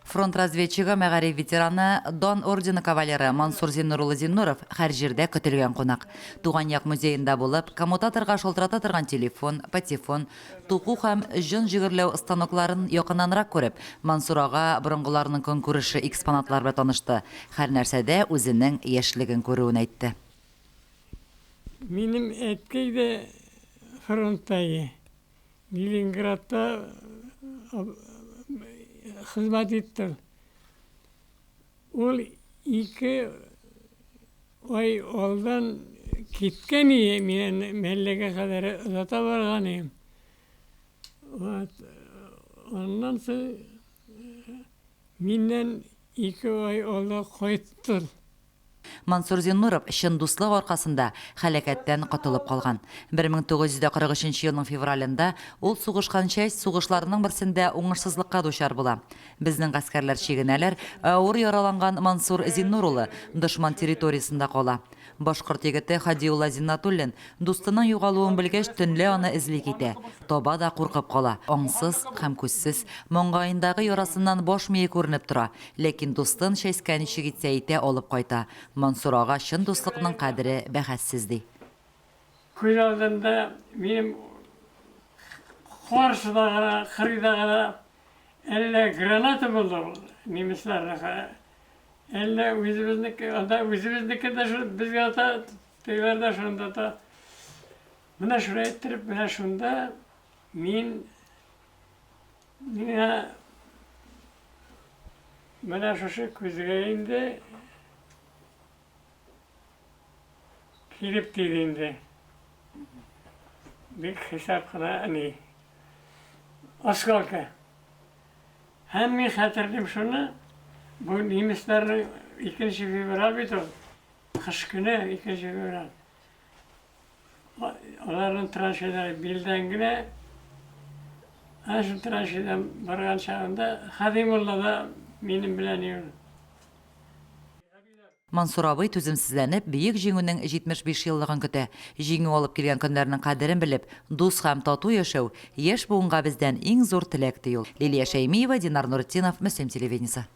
Фронт разведчигы, мәгариф ветераны, Дан ордены кавалеры Мансур Зиннур улы Зиннуров һәр җирдә көтелгән кунак. Туган як музеенда булып, коммутаторга шалтырата торган телефон, патефон, туку һәм җон җегерләү станокларын якыннанрак күреп, Мансур ага борынгыларның көнкүреше экспонатлары белән танышты, һәрнәрсәдә үзенең яшьлеген күрүен әйтте. Минем әткәй дә фронтта иде. Ленинградта хезмәт итте. Ул ике ай алдан киткән иде, мин Мәлләгә кадәр озата барган идем. Вот. Аннан соң миннән ике ай алда кайтты. Мансур Зиннуров чын дуслык аркасында һәлакәттән котылып калган. 1943 елның февралендә ул сугышкан часть сугышларының берсендә уңышсызлыкка дучар була. Безнең гаскәрләр чигенәләр, ә авыр яраланган Мансур Зиннур улы дошман территориясендә кала. Башкорт егете Һадиулла Зиннатуллин, дустының югалуын белгәч, төнлә аны эзли китә. Таба да куркып кала. Аңсыз һәм күзсез, маңгаендагы ярасыннан баш мие күренеп тора. Ләкин дустын чәйскә ничек итсә итә алып кайта. Мансур ага чын дуслыкның кадере бәхәссез, ди. Күз алдымда минем каршыда гына, кырыйда гына әллә граната булды ул немецларныкы, әллә үзебезнеке, анда үзебезнеке дә шул безгә ата, тегеләр дә шунда ата. Менә шулай иттереп, менә шунда мин Миңа менә шушы күзгә инде килеп тиде инде. Бик хисап кына ни. Осколка. Һәм мин хәтерлим шуны, бу немецларның 2 февраль бит ул, кыш көне 2 февраль. Аларның траншеяләре билдән генә. Әнә шул траншеядән барган чагында Хадимулла да минем белән йөрде. Мансур абый түземсезләнеп Бөек Җиңүнең 75 еллыгын көтә. Җиңү алып килгән көннәрнең кадерен белеп, дус һәм тату яшәү, яшь буынга бездән иң зур теләк, ди ул. Лилия Шәймиева, Динар Нуретдинов, Мөслим телевидениесе.